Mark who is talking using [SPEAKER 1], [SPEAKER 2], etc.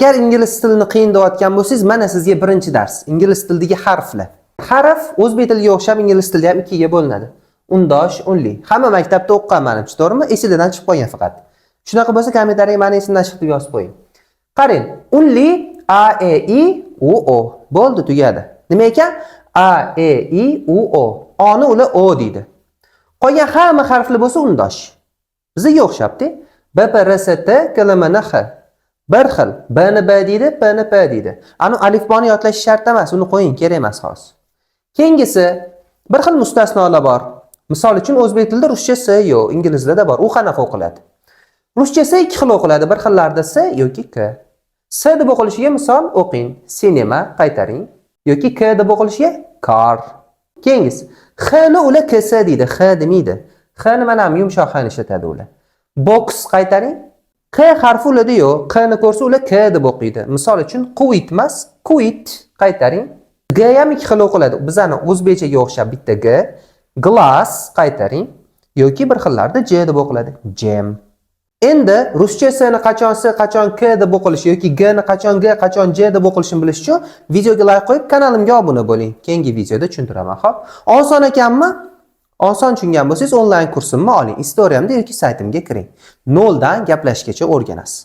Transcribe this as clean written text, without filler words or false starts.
[SPEAKER 1] Agar ingliz tilini qiyin deyotgan bo'lsangiz, mana sizga birinchi dars. Ingliz tilidagi harflar. Harf o'zbek tiliga o'xshab ingliz tilida ham ikkiga bo'linadi. Undosh, unli. Hamma maktabda o'qigan manimcha, to'g'rimi? Esingizdan chiqib qolgan faqat. Shunaqa bo'lsa, kommentariyaga "Mani esimdan chiqdi" deb yozib qo'ying. Qarang, unli a, e, i, u, o. Bo'ldi, tugadi. Nima ekan? A, e, i, u, o. Oni ular o deydi. Qolgan hamma harflar bo'lsa undosh. Bizga o'xshabdi. B, P, R, S, T, K, L, M, N, X. Bir xil. B ni B deydi, P ni P deydi. Anu alifboni yodlash shart emas, uni qo'ying, kerak emas hozir. Keyingisi, bir xil mustasnolar bor. Misol uchun, o'zbek tilida ruscha s yo'q, ingliz tilida bor. U qanaqa o'qiladi? Ruscha s ikki xil o'qiladi, bir xillarda s yoki k. S deb o'qilishiga misol o'qing. Cinema, qaytaring, yoki k deb o'qilishiga car. Keyingisi, x ni ular ks deydi, x demaydi. X ni mana bu yumshoq x ni ishlatadi ular. Box, qaytaring. Q harfi ularda yo'q. Q ni ko'rsa, ular k deb o'qiydi. Misol uchun, quit emas, quit, qaytaring. G ham ikki xil o'qiladi. Bizani o'zbekchaga o'xshab bitta G, glass, qaytaring, yoki bir xillarda J deb o'qiladi. Jam. Endi ruscha S ni qachon S, qachon K deb o'qilishi yoki G ni qachon G, qachon J deb o'qilishini bilish uchun videoga like qo'yib, kanalimga obuna bo'ling. Keyingi videoda tushuntiraman, xo'p? Oson ekanmi? Oson tushungan bo'lsangiz, onlayn kursimni oling. Istoriyamda yoki saytimga kiring. Noldan gaplashishgacha o'rganasiz.